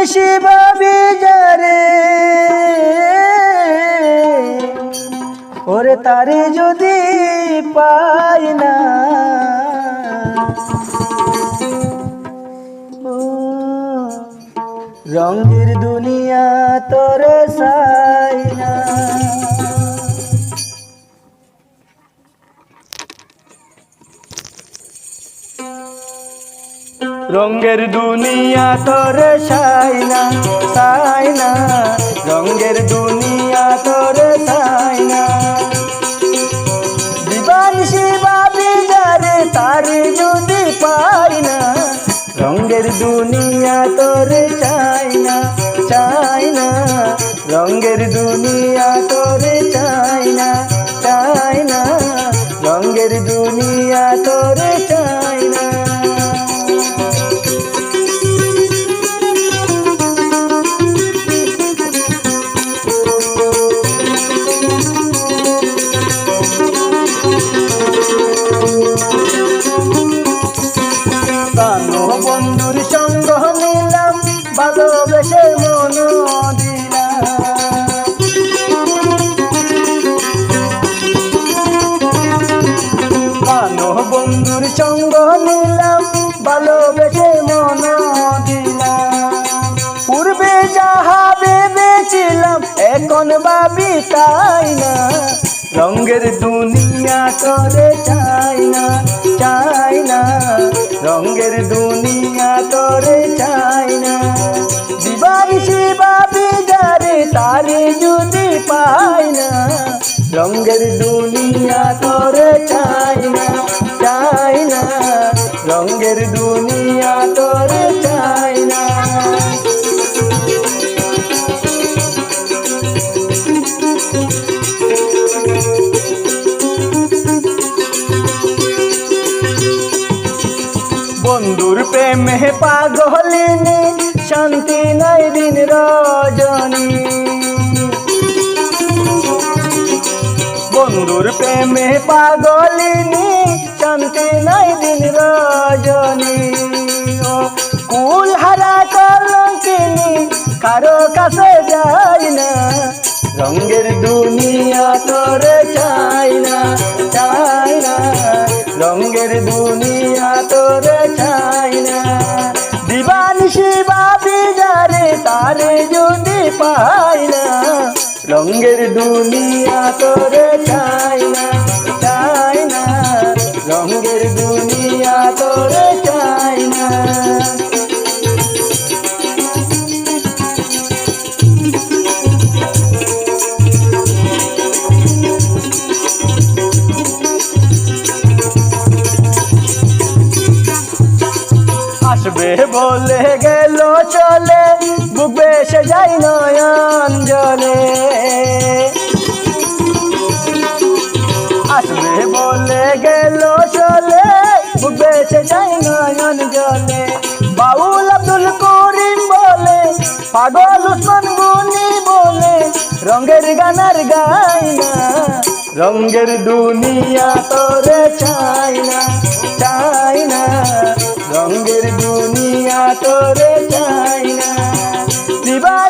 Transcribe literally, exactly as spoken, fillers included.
নিশি ভাবি যারে, ওরে তারে যদি পাই না। ও রঙের দুনিয়া তোরে চাই না। রঙের দুনিয়া তোরে চাই না, চাই না, রঙের দুনিয়া তোরে চাই না। দিবানিশি ভাবি যারে তারে যদি পাই না, রঙের দুনিয়া তোরে চাই না, চাই না, রঙের দুনিয়া তোরে চাই না, চাই না, রঙের দুনিয়া তোরে চাই না। প্রাণ বন্ধুর সঙ্গ নিলাম, ভালোবেসে মন দিলাম। প্রাণ বন্ধুর সঙ্গ নিলাম, ভালোবেসে মন দিলাম। পূর্বে যাহা ভেবেছিলাম, এখন ভাবি তাই না। রঙের দুনিয়া তোরে চাই না, চাই না, রঙের দুনিয়া তোরে চাই না। দিবানিশি ভাবি যারে তারে যদি পাই না, রঙের দুনিয়া তোরে চাই না, চাই না, রঙের দুনিয়া তোরে চাই না। বন্ধুর প্রেমে পাগলিনী, শান্তি নাই দিন রজনী। বন্ধুর প্রেমে পাগলিনী, শান্তি নাই দিন রজনী। ও কুলহারা কলঙ্কিনী, কারো কাছে যাই না। রঙের দুনিয়া তোরে চাই না, চাই না, রঙের দুনিয়া তোরে চাই না। দিবানিশি ভাবি যারে তারে যদি পাই না, রঙের দুনিয়া তোরে চাই না, চাই না, রঙের দুনিয়া তোরে চাই না। আসবে বলে গেল চলে, বুক ভেসে যায় নয়ন জলে। আসবে বলে গেল চলে, বুক ভেসে যায় নয়ন জলে। বাউল আব্দুল করিম বলে, পাগল উসমান গনি বলে, রঙের গান আর গাই না। রঙের দুনিয়া তোরে চাই না, চাই না, রঙের দুনিয়া তোরে চাই না। দিবার